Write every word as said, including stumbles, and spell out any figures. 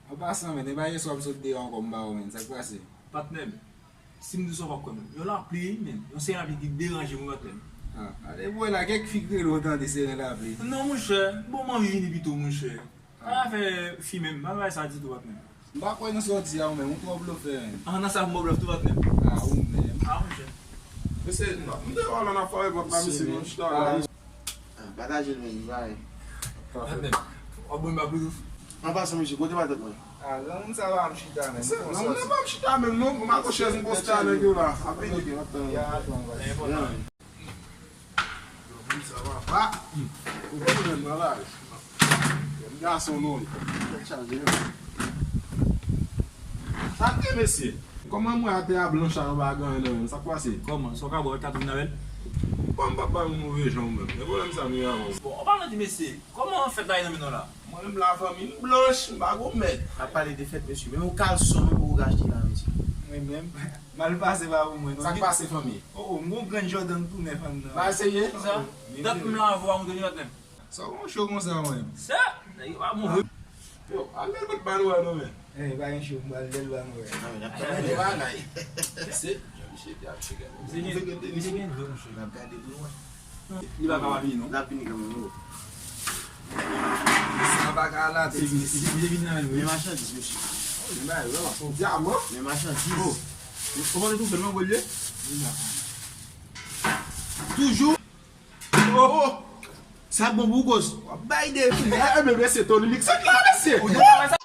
An pasan, men, e pa yèswa m sot deyò ankò, m ba ou, men, sa k pase? Patnè m, si m di w sa w p ap kwè m. Yon lapli, men, yon seren lapli ki deranje m, wi, patnè m. Ah, ale, bon, la, kèk fi k rele w tande seren lapli. Non, monchè, bon, m anvi vini pito, monchè. Pa afè fi menm, pa bay sa ditou, patnè. M pa kwè nan sa w di a, ou menm, ou twò blofè, menm. Ah, nan sa m ba w blòf tou, patnè. Ah, ou menm. Ah, monchè. Mesye, m te wè w la nan fòrè pòt la, mesye, nou chita la. Ah, pataje l, menm, bay. Patnè. W ap ban m ba plis. An pasan, mesye, kote patèt mwen? Ah, granmoun sa pa ap chita, menm. Granmoun nan pa ap chita menm, non. Mwen pa gon chèz, m gon sta nèg yo la. Ap vini. Ya, atann, baz. Sa va pa. Ou konn menm nan la. Jèn gason nou ye. Tèt chaje, wi. Sa te, mesye. Kòman mwen atè a blanch a, yo pa gen anyen nan men m? Sa k pase? Kòman? Sa w ka bwè, w ta tounen avè l? Kòman m p ap bay yon move jan ou menm? E pwoblèm sa nou ye avè w. Bon, an palan de mesye, kòman fèt la ye nan men nou la? Mwen menm la, fanmi m blanch, m pa gon mèt. N ap pale de fèt, mesye. Men yon kalson menm ou ka achte la, mesye. Mwen menm, mal pase pa pou mwen, non. Sa k pase, fanmi? Oh, oh, m gon grenn Jordan tou nèf anndan. Ba eseye. Kisa? Dat m la avè w, m tande dat menm. Sa w cho konsa, mwen? Sa, nèg yo pa bon vre. Yo, al lè l kot pa nou wè non, men. Eh, pa gen cho, m pral lè l pa nou wè. Non, men n ap travay de bagay. Se, misye te ap cheke. Misye gen, misye gen dlo, monchè. N ap gade pou nou wè. Li pa ka pa vini, non. L ap vini kanmenm, wi. Sa pa ka la, te vini. Misye vini nan men nou, wi. Men machandiz, mesye. Men bagay, wè, w ap fè yon dyaman. Men machandiz. Oh. Ou konn tou fè l, mwen, gwo lye? Toujou. Oh, oh. Sa bon pou koz. W ap bay de. Eh, men mesye, Tony Mix la, mesye. Ou te travay sa?